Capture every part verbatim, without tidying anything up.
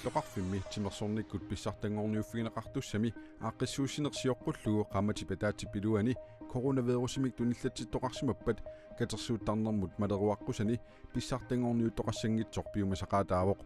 Toqarfimmi timersornikkut pissartanngorniuffigineqartussami aaqqissuussineq sioqqullugu qaammatip ataatsip iluani coronavirusimik tunillatsittoqarsimappat katersuuttarnermut maleruaqqusani pissartanngorniuttoqassanngitsoq piumasaqaataavoq.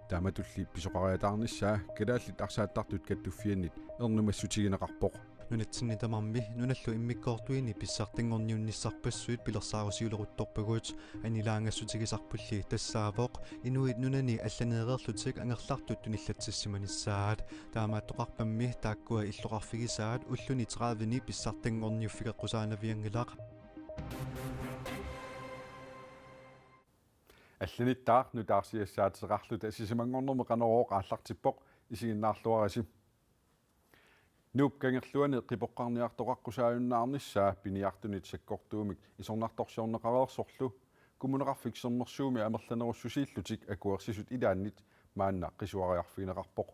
Taamatulli pisoqariataarnissaa Kalaallit Arsaattartut Kattuffiannit ernumassutigineqarpoq. Nunatsinni tamarmi nunallu immikkoortuini pissartanngorniunnissarpassuit pilersaarusiuleruttorpagut. Anilaangassutigisarpulli tassaavoq inuit nunani allaneereerlutik angerlartut tunillatsissimanissaat. Taamaattoqarpammi taakkua illoqarfigisaat ulluni tredive-ni pissartanngorniuffigeqqusaanavianngilaq. Allanittaaq nutaarsiassaateqarluta sisamanngornermi Qanorooq aallartippoq, isiginnaarluarisi. Nuup Kangerluani qipoqqarniartoqaqqusaajunnaarnissaa piniartunit sakkortuumik isornartorsiorneqareersorlu Kommuneqarfik Sermersuumi amerlanerussusiillutik akuersisut ilaannit maanna qisuariarfigineqarpoq.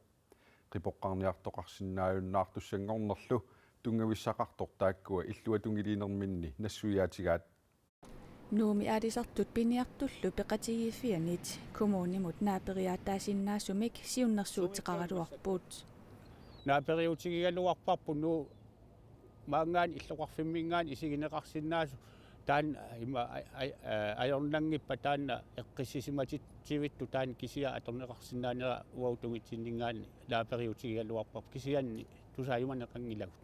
Qipoqqarniartoqarsinnaajunnaartussanngornerlu tunngavissaqartoq taakkua illuatungiliinerminni nassuiaatigaat. Nuummi aalisartut piniartullu peqatigiiffiannit kommunimut naaperiaataasinnaasumik siunnersuuteqaraluarput. Naaperiutigigaluarparput Nuup maanngaanniit illoqarfimminngaanniit isigineqarsinnaasoq taanna ima a-, a-, a-, ajornanngippat taanna eqqissisimatitsivittoq taanna kisiat atorneqarsinnaanera uagut tungitsinninngaanniit naaperiutigigaluarparput kisianni tusaajumaneqanngilagut.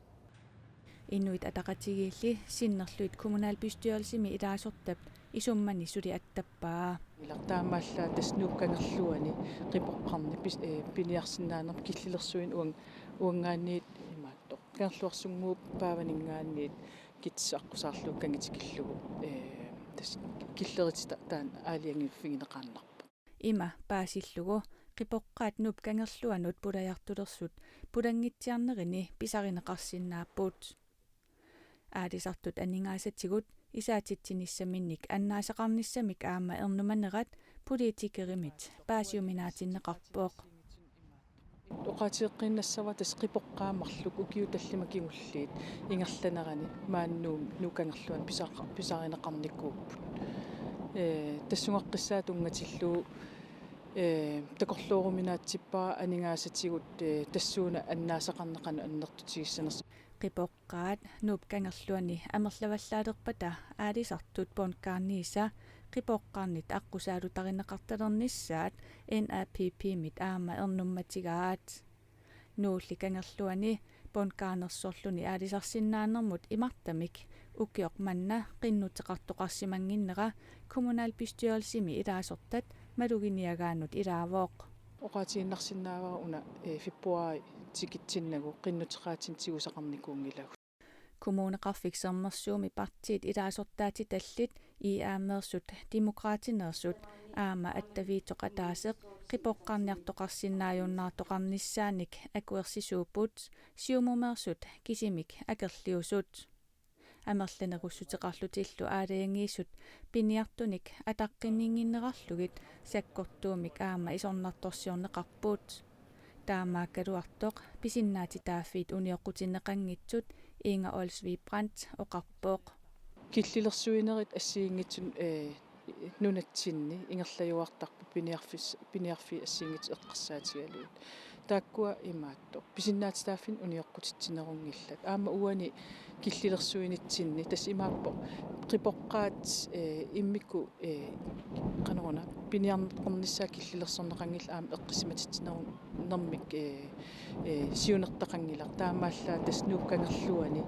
Inuit Ataqatigiilli sinnerlugit kommunalbestyrelsimi ilaasortap isummani suli attappaa. Ilaa taamaallaat tassa Nuup Kangerluani qipoqqarneq pis-, ee, piniarsinnaanermut killilersuineq uang-, uanngaanniit imaattoq. Kangerluarsunnguup paavaninngaanniit kitsisaqqusaarlugu kangitikillugu, ee, tassa killeritita taanna aalajangiiffigineqaannarpoq. Ima paasillugu qipoqqaat Nuup Kangerluanut pulajartulersut pulanngitsiarnerini pisarineqarsinnaapput. Aalisartut aningaasatigut isaatitsinissaminnik annaasaqarnissamik aamma ernumanerat politikerimit paasiuminaatinneqarpoq. Oqaatigeqqiinnassavara tassa qipoqqaat marluk ukiut tallimat kingulliit ingerlanerani maani Nuup Kangerluani pisaqa-, pisarineqarnikuupput. Ee, tassungaqqissaaq tunngatillugu, ee, takorlooruminaatsippara aningaasatigut, ee, tassuuna annaasaqarneq qanoq annertutigissanersoq. Qipoqqaat Nuup Kangerluani amerlavallaalerpata aalisartut Bundgarniisa qipoqqarnit aqqusaalutarineqartalernissaat N A P P-mit aamma ernummatigaat. Nuulli Kangerluani Bundgarnersorluni aalisarsinnaanermut imartamik ukioq manna qinnuteqartoqarsimannginnera kommunalbestyrelsimi ilaasortat maluginiagaannut ilaavoq. Oqaatigiinnarsinnaavara una, ee, februaari tikitsinnagu qinnuteqaatitsinni tigusaqarnikuunngilagut. Kommuneqarfik Sermersuumi partiit ilaasortaatitallit I A-meersut, Demokraatineersut aamma attaviitsoq ataaseq qipoqqarniartoqarsinnaajunnaartoqarnissaanik akuersisuupput, Siumumeersut kisimik akerliusut. Amerlanerussuteqarlutillu aalajangiisut piniartunik ataqqinninnginnerarlugit sakkortuumik aamma isornartorsiorneqarput. Taamaakkaluartoq pisinnaatitaaffiit unioqqutinneqanngitsut Inger Olsvig Brandt oqarpoq. Killilersuinerit assigiinngitsut, ee, nunatsinni ingerlajuartarput piniarfis-, piniarfiit assigiinngitsut eqqarsaatigalugit. Taakkua imaattoq pisinnaatitaaffiit unioqqutitsinerunngillat. Aamma uani killilersuinitsinni tassa imaappoq qipoqqaat, ee, immikkut, ee, qanoruna piniarneqarnissaat killilersorneqanngillat aamma eqqissimatitsinerunermik, ee, ee, siunertaqanngilaq taamaallaat tassa Nuup Kangerluani.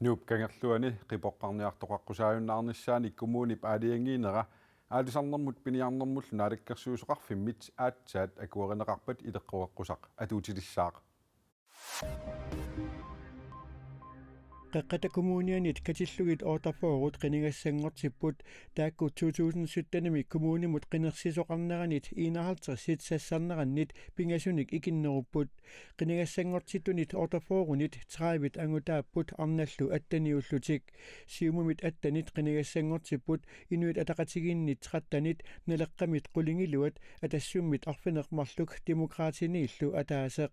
Nuup Kangerluani qipoqqarniartoqaqqusaajunnaarnissaanik kommunip aalajangiinera aalisarnermut piniarnermullu naalakkersuisoqarfimmit aatsaat akuerineqarpat ileqqoqaqqusaq atuutilissaaq. Qeqqata Kommunianit katillugit otteogfyrre qinigassanngortipput, taakku to tusind syttenimi kommunimut qinersisoqarneranit enoghalvtredsit sassarnerannit pingasunik ikinnerupput. Qinigassanngortitunit otteogfyrrenit tredive angutaapput arnallu atteniullutik. Siumumit attenit qinigassanngortipput, Inuit Ataqatigiinnit trettenit, Naleqqamit qulingiluat, Atassummit arfineq-marluk, Demokraatiniillu ataaseq.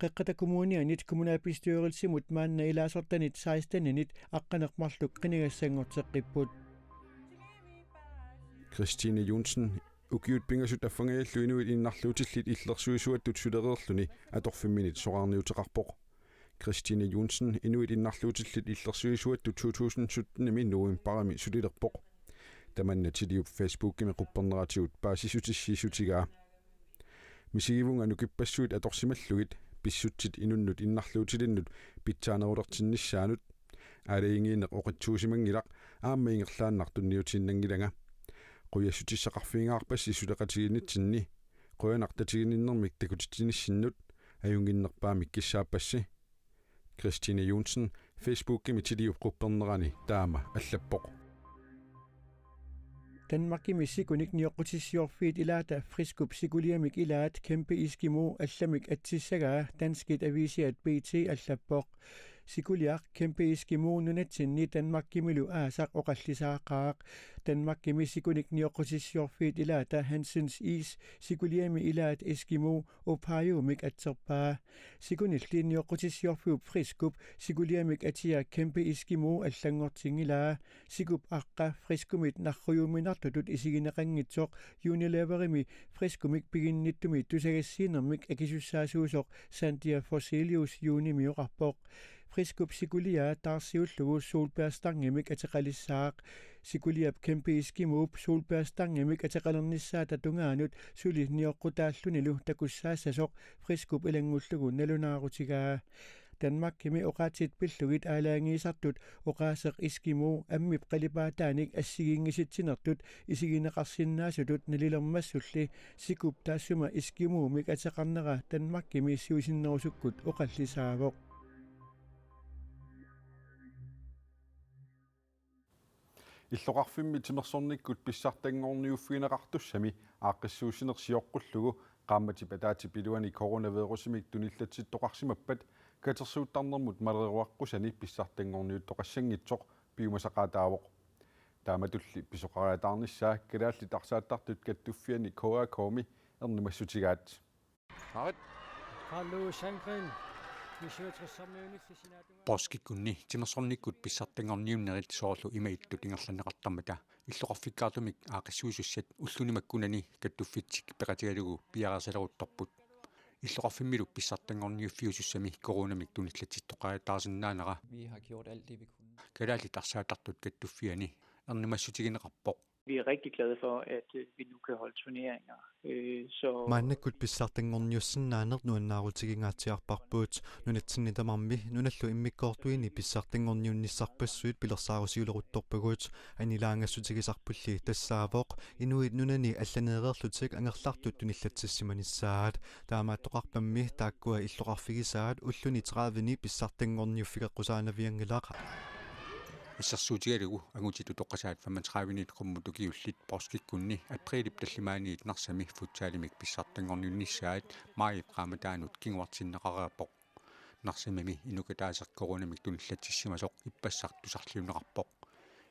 Qeqqata Kommunianit kommunalbestyrelsimut maanna ilaasortanit seksteninit aqqaneq-marluk qinigassanngorteqqipput. Christine Johnsen, Ukiut pingasut affangajallu inuit innarluutillit illersuisuattut sulereerluni atorfimminit soraarniuteqarpoq. Christine Johnsen inuit innarluutillit illersuisuattut to tusind sytten-imi novembarimi sulilerpoq. Tamanna Tiliup Facebookimi qupperneratigut paasissutissiissutigaa. Misigivunga nukippassuit atorsimallugit pissutsit inunnut innarluutilinnut pitsaanerulertinnissaanut. Aalajangiineq oqitsuusimanngilaq aamma ingerlaannaq tunniutiinnanngilanga. Qujassutissaqarfigingaarpassi suleqatigiinnitsinni. Qujanaq tatiginninnermik takutitsinissinnut. Ajunnginnerpaamik kissaappassi. Christine Johnsen Facebookimi Tiliup quppernerani taama allappoq. Danmarkimi sikunik nioqqutissiorfiit ilaata Friskup sikuliamik ilaat Kæmpe Eskimo allamik atsissagaa danskit aviisiat B T allappoq. Sikuliaq Kæmpe Eskimo nunatsinni Danmarkimilu aasaq oqallisaaqaaq. Danmarkimi sikunik nioqqutissiorfiit ilaata Hansens Is sikuliami ilaat Eskimo Ophayomik atserpaa. Sikunilli nioqqutissiorfiup Friskup sikuliamik atia Kæmpe Eskimo allanngortinngilaa. Sikup aqqa Friskumit narrujuumminartutut isigineqanngitsoq Unileverimi Friskumik piginnittumit tusagassiinermik akisussaasuusoq Sandia Forselius juunimi oqarpoq. Friskup sikuliaa taarsiullugu solbærstangimik ateqalissaaq. Sikuliap Kæmpe Eskimoup solbærstangimik ateqalernissaata tungaanut suli nioqqutaallunilu takussaassasoq Friskup ilanngullugu nalunaarutigaa. Danmarkimi oqaatsit pillugit aalajangiisartut oqaaseq Eskimo ammip qalipaataanik assigiinngisitsinertut isigineqarsinnaasutut nalilermassulli sikup taassuma Eskimoumik ateqarnera Danmarkimi siusinnerusukkut oqallisaavoq. Illoqarfimmi timersornikkut pissartanngorniuffiginiartussami aaqqissuussineq sioqqullugu qaammatip ataatsip iluani coronavirusimik tunillatsittoqarsimappat katersuuttarnermut maleruaqqusani pissartanngorniuttoqassanngitsoq piumasaqaataavoq. Taamatulli pisoqariataarnissaa Kalaallit Arsaattartut Kattuffianni K A K-mi ernumassutigaat. Aarit. Carlo Sandgren, B syvogtres-ermiunilli sinaatungaa. Poorskikkunni timersornikkut pissartanngorniunnerit soorlu ima ittut ingerlanneqartarmata illoqarfikkaartumik aaqqissuisussat ulluni makkunani kattuffitsik peqatigalugu piareersaleruttorput. Illoqarfimmilu pissartanngorniuffiusussami coronamik tunillatsittoqariataarsinnaanera Vi har gjort alt det, vi kunne. Kalaallit Arsaattartut Kattuffianni ernumassutigineqarpoq. Vi er rigtig glade for, at, øh, vi nu kan holde turneringer. Øh, så Maannakkut pissartanngorniussinnaaneq nuannaarutiginngaatsiarparput. Nunatsinni tamarmi nunallu immikkoortuini pissartanngorniunnissarpassuit pilersaarusiuleruttorpagut. Anilaangassutigisarpulli tassaavoq inuit nunani allaneereerlutik angerlartut tunillatsissimanissaat. Taamaattoqarpammi taakkua illoqarfigisaat ulluni tredive-ni pissartanngorniuffigeqqusaanavianngilaq. Assersuutigalugu angutit utoqqasaat femogtredive-nit qummut ukiullit poorskikkunni apriilip tallimaaniit Narsami futsalimik pissartanngorniunnissaat maajip qaammataanut kinguartinneqareerpoq. Narsamimi inuk ataaseq coronamik tunillatsissimasoq ippassaq tusarliunneqarpoq.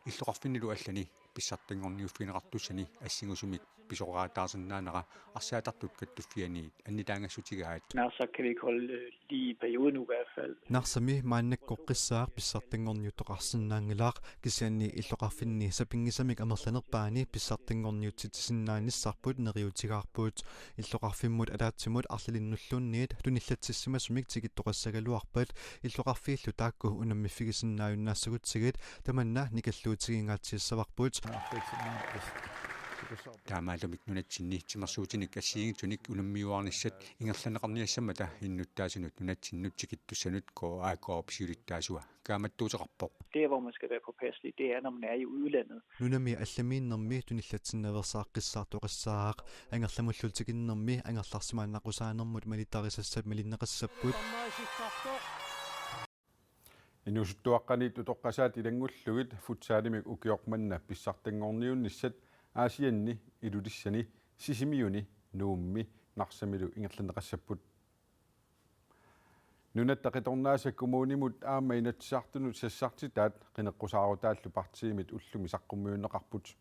Illoqarfinnilu allani pissartanngorniuffigineqartussani assingusumik pisoqariataarsinnaanera Arsaattartut Kattuffianniit annilaangassutigaat. Narsaq kan vi ikke holde, øh, lige i perioden nu i hvert fald. Narsami maannakkoqqissaaq pissartanngorniuttoqarsinnaanngilaq, kisianni illoqarfinni sapinngisamik amerlanerpaani pissartanngorniutsitsisinnaanissarput neriuutigaarput. Illoqarfimmut ataatsimut arlalinnulluunniit tunillatsissimasumik tikittoqassagaluarpat illoqarfiillu taakku unammiffigisinnaajunnaassagutsigu tamanna nikalluutigingaatsiassavarput. Taamaallutik nunatsinni timersuutinik assigiinngitsunik unammiuaarnissat ingerlanneqarniassammata innuttaasunut nunatsinnut tikittussanut K A K-p siulittaasua kaammattuuteqarpoq. Der, hvor man skal være påpasselig, det er, når man er i udlandet. Nunami allamiinnermi tunillatsinnaveersaaqqissaartoqassaaq. Angerlamullu tikinnermi angerlarsimaannaqqusaanermut malittarisassat malinneqassapput. Inuusuttuaqqaniit utoqqasaat ilanngullugit futsalimik ukioq manna pissartanngorniunnissat Aasianni, Ilulissani, Sisimiuni, Nuummi Narsamilu ingerlanneqassapput. Nunatta qitornaasa kommunimut aamma Inatsisartunut sassartitaat qineqqusaarutaallu partiimit ullumi saqqummiunneqarput.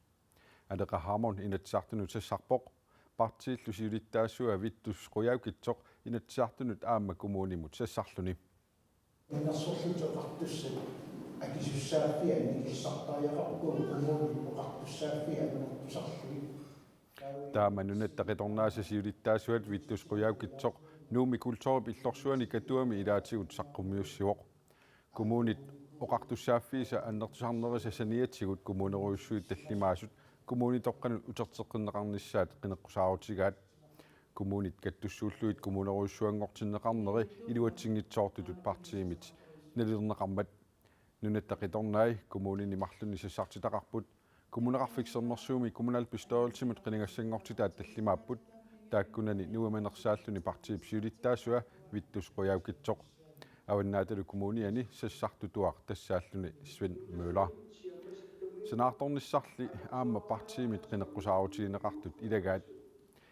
Aleqa Hammond Inatsisartunut sassarpoq. Partiillu siulittaasua Vittus Qujaukitsoq Inatsisartunut aamma kommunimut sassarluni. Nunarsuarlutik oqartussat akisussaaffiit annikillisartariaqarpugut, kommunip oqartussaaffii annertusarlugit. Taama Nunatta Qitornaasa siulittaasuat Vittus Qujaukitsoq Nuummi kulturip illorsuani Katuami ilaatigut saqqummiussivoq. Kommunit oqartussaaffiisa annertusarnerisa saniatigut kommunerujussuit tallimaasut kommunitoqqanut uterteqqinneqarnissaat qineqqusaarutigaat. Kommunit kattussuullugit kommunerujussuanngortinneqarneri iluatsinngitsoortutut partiimit nalilerneqarmat. Nunatta Qitornai kommunini marlunni sassartitaqarput. Kommuneqarfik Sermersuumi kommunalbestyrelsimut qinigassanngortitaat tallimaapput. Taakkunani nuimanersaalluni partiip siulittaasua Vittus Qujaukitsoq. Avannaatalu Kommuniani sassartutuaq tassaalluni Svend Møller. Sanaartornissarli aamma partiimit qineqqusaarutigineqartut ilagaat.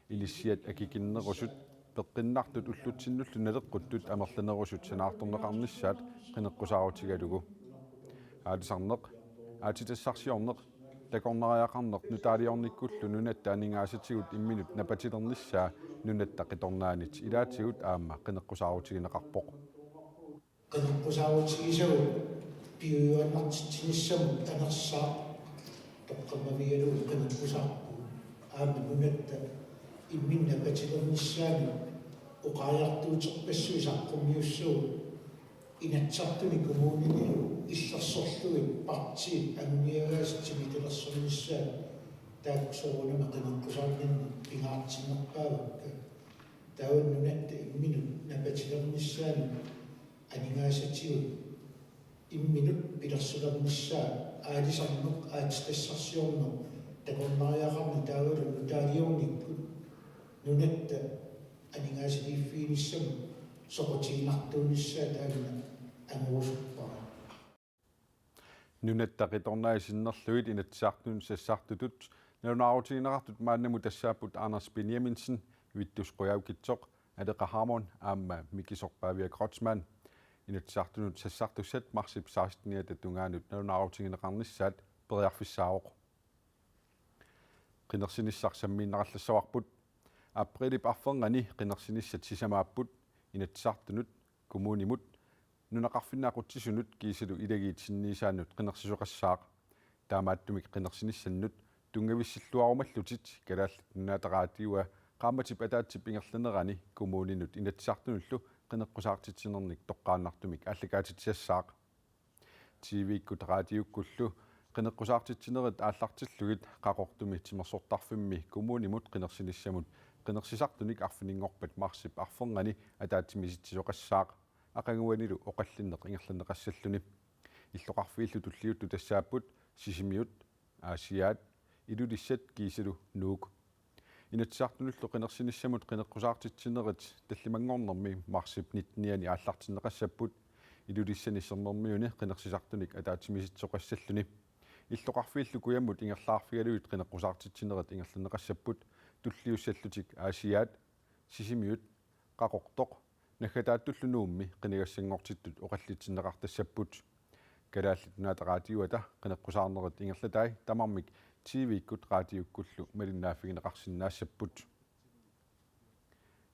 Ilissiat akikinnerusut peqqinnartut ullutsinnullu naleqquttut amerlanerusut sanaartorneqarnissaat qineqqusaarutigalugu. Aalisarneq, aatsitassarsiorneq, takornariaqarneq nutaaliornikkullu nunatta aningaasatigut imminut napatilernissaa Nunatta Qitornaanit ilaatigut aamma qineqqusaarutigineqarpoq. Qineqqusaarutigisagut piujuannartitsinissamut anersaaq toqqammavigalugu qineqqusaarpugut. Aamma nunatta imminut napatilernissaanut oqariartuuterpassuit saqqummiussagut Inatsisartuni kommuninilu illersorlugit partiit anguniagaasa timitalersornissaat taakku soorunami qineqqusaarninni pingaartinnerpaavakka. Taava nunatta imminut napatilernissaanut aningaasatigut imminut pilersulernissaa aalisarneq, aatsitassarsiorneq, takornariaqarneq taavalu nutaaliornikkut nunatta aningaasaliiffiginissamut soqutiginartuunissaa taanna angorusuppara. Nunatta Qitornai sinnerlugit Inatsisartunut sassartutut nalunaarutigineqartut maannamut tassaapput Anders Benjaminsen, Vittus Qujaukitsoq, Aleqa Hammond aamma Mikisoq Pavia Kreutzmann. Inatsisartunut sassartussat marsip seksteniata tungaanut nalunaarutigineqarnissaat periarfissaavoq. Qinersinissaq sammiinnarallassavarput. Aprilip arfernganni qinersinissat sisamaapput Inatsisartunut, kommunimut, nunaqarfinni aqutsisunut kiisalu ilagiit sinniisaannut qinersisoqassaaq. Taamaattumik qinersinissannut tunngavissilluarumallutit Kalaallit Nunaata Raatiua qaammatip ataatsip ingerlanerani kommuninut Inatsisartunullu qineqqusaartitsinernik toqqaannartumik aallakaatitsisassaaq. T V-kkut raatiukkullu qineqqusaartitsinerit aallartillugit Qaqortumi timersortarfimmi kommunimut qinersinissamut qinersisartunik arfininngorpat marsip arfernganni ataatsimiititsisoqassaaq, aqaguanilu oqallinneq ingerlanneqassalluni. Illoqarfiillu tulliuttut tassaapput Sisimiut, Aasiaat, Ilulissat kiisalu Nuuk. Inatsisartunullu qinersinissamut qineqqusaartitsinerit tallimanngornermi marsip nittenianni aallartinneqassapput. Ilulissani Sermermiuni qinersisartunik ataatsimiititsisoqassalluni. Illoqarfiillu kujammut ingerlaarfigalugit qineqqusaartitsinerit ingerlanneqassapput, tulliussallutik Aasiaat, Sisimiut, Qaqortoq, naggataattullu Nuummi qinigassanngortittut oqallitsinneqartassapput. Kalaallit Nunaata Raatiuata qineqqusaarnerit ingerlatai tamarmik T V-kkut raatiukkullu malinnaaffigineqarsinnaassapput.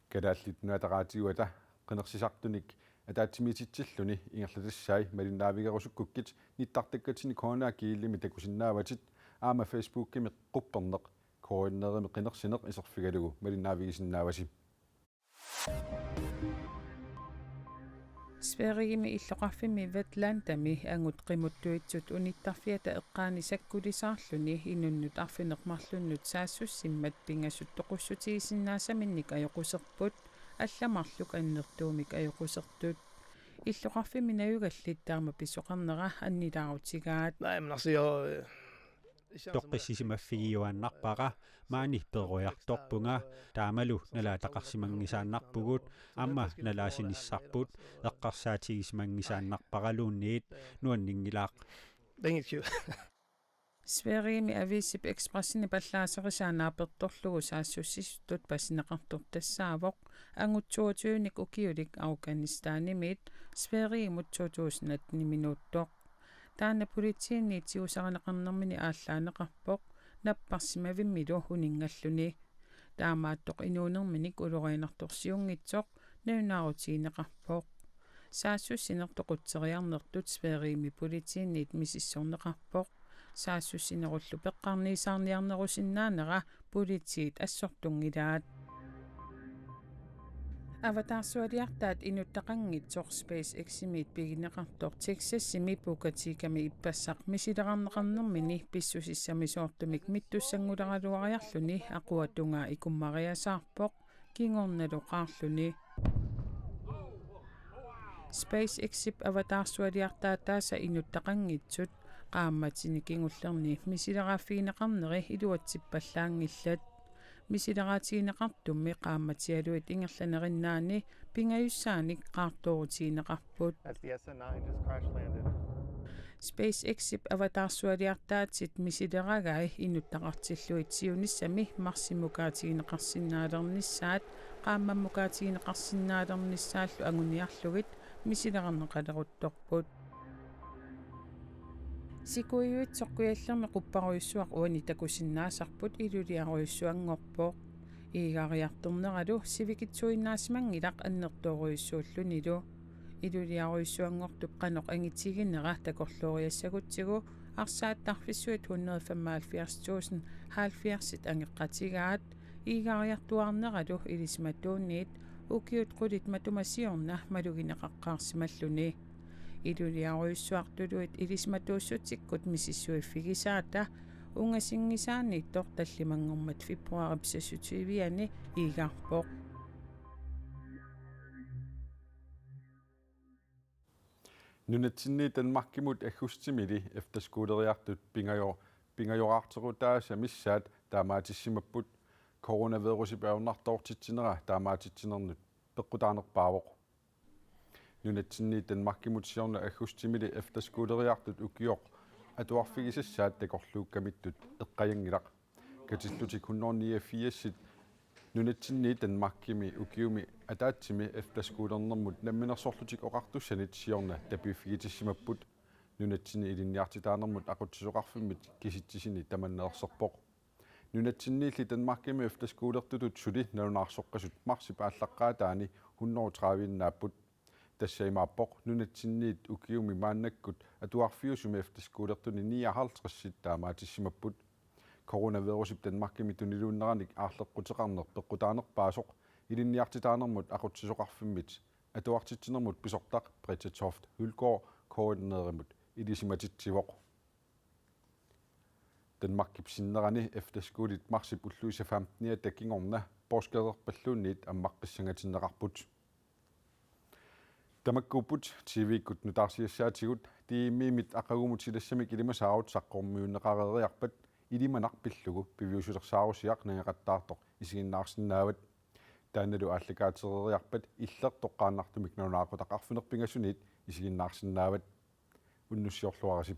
Kalaallit Nunaata Raatiuata qinersisartunik ataatsimiititsilluni ingerlatassai malinnaavigerusukkukkit nittartakkatsinni K N R G L-imi takusinnaavatit aamma Facebookimi qupperneq K N R-imi qinersineq iserfigalugu malinnaavigisinnaavasi. Sverigemi illoqarfimmi Vetlantami angut qimuttuitsut unittarfiata eqqaani sakkulisaarluni inunnut arfineq-marlunnut saassussimmat pingasut toqussutigisinnaasaminnik ajoquserput, allat marluk annertuumik ajoqusertut. Illoqarfimmi najugallit taama pisoqarnera annilaarutigaat. Nej, men altså, jeg, øh, Toqqissisimaffigiuaannarpara, maani perujartorpunga, taamalu nalaataqarsimanngisaannarpugut, aamma nalaasinissarput eqqarsaatigisimanngisaannarparaluunniit, nuanninngilaq. Thank you. Sverigemi aviisip Expresseni pallaaserisaa naapertorlugu saassussisutut pasineqartoq tassaavoq angut toogtyvenik ukiulik Afghanistanimiit Sverigemut to tusind atteniminuuttoq. Taanna politiinit tigusarineqarnermini aallaaneqarpoq napparsimavimmilu uninngalluni. Taamaattoq inuunerminik ulorianartorsiunngitsoq nalunaarutigineqarpoq. Saassussineq toqutseriarnertut Sverigemi politiinit misissorneqarpoq. saassussinerullu peqqarniisaarniarnerusinnaanera politiit assortunngilaat. Avataarsualiartaat inuttaqanngitsoq SpaceX-imiit pigineqartoq Texasimi Boca Chica-mi ippassaq misilerarneqarnermini pissusissamisoortumik mittussannguleraluariarluni aquatungaa ikummariasaarpoq kingornalu qaarluni. SpaceX-ip avataarsualiartaataasa inuttaqanngitsut qaammatini kingullerni misileraaffigineqarneri iluatsippallaanngillat. Misileraatigineqartummi qaammatialuit ingerlanerinnaanni pingajussaanik qaartoorutigineqarput. That's the S N nine just crash landed. SpaceX-ip avataarsualiartaatsit misileragai inuttaqartillugit siunissami Marsimukaatigineqarsinnaalernissaat qaammamukaatigineqarsinnaalernissaallu anguniarlugit misilerarneqaleruttorput. Sikuiuitsoq Kujallermi qupparujussuaq uani takusinnaasarput iluliarujussuanngorpoq. Iigaariartorneralu sivikitsuinnaasimanngilaq annertoorujussuullunilu. Iluliarujussuanngortup qanoq angitiginera takorlooriassagutsigu arsaattarfissuit hundrede femoghalvfjerds tusind halvfjerds angeqqatigaat iigaariartuaarneralu ilisimatuunniit ukiut qulit matuma siorna malugineqaqqaarsimalluni. Iluliarujussuaq tuluit ilisimatuussutsikkut misissuiffigisaata ungasinngisaaniittoq tallimanngormat februaarip seksogtyve-ani iigaarpoq. Nunatsinni Danmarkimut aggustimili efterskoleriartut pingajo-, pingajoraarterutaasa missaat taamaatissimapput. Coronavirusip ajornartoortitsinera taamaatitsinernut peqqutaanerpaavoq. Nunatsinni Danmarkimut siorna aggustimili efterskoleriartut ukioq atuarfigisassaat takorluukkamittut eqqajanngilaq. Katillutik hundrede niogfirs nunatsinni Danmarkimi ukiumi ataatsimi efterskolernermut namminersorlutik oqartussanit siorna tapiiffigitissimapput. Nunatsinni ilinniartitaanermut aqutsisoqarfimmit kisitsisini tamanna erserpoq. Nunatsinniilli Danmarkimi efterskolertutut suli nalunaarsoqqasut marsip aallaqqaataani hundrede tredive-innaapput. Tassa imaappoq nunatsinniit ukiumi maannakkut atuarfiusumi efterskolertuni nioghalvtreds taamaatissimapput. Coronavirusip Danmarkimi tuniluunneranik aarleqquteqarneq peqqutaanerpaasoq ilinniartitaanermut aqutsisoqarfimmit atuartitsinermut pisortaq Britta Toft Hylgaard K N-erimut ilisimatitsivoq. Danmarkip sinnerani efterskolit marsip ulluisa femteniata kingorna poorskaleerpalluunniit ammaqqissangatinneqarput. Tamakkuupput T V-kkut nutaarsiassaatigut. D M I-mit aqagumut silassamik ilimasaarut saqqummiunneqareeriarpat ilimanaq pillugu piviusulersaarusiaq nangeqattaartoq isiginnaarsinnaavat. Taannalu aallakaatereeriarpat Illertoqqaannartumik nalunaaqutaq arfineq-pingasuniit isiginnaarsinnaavat. Unnussiorluarisi.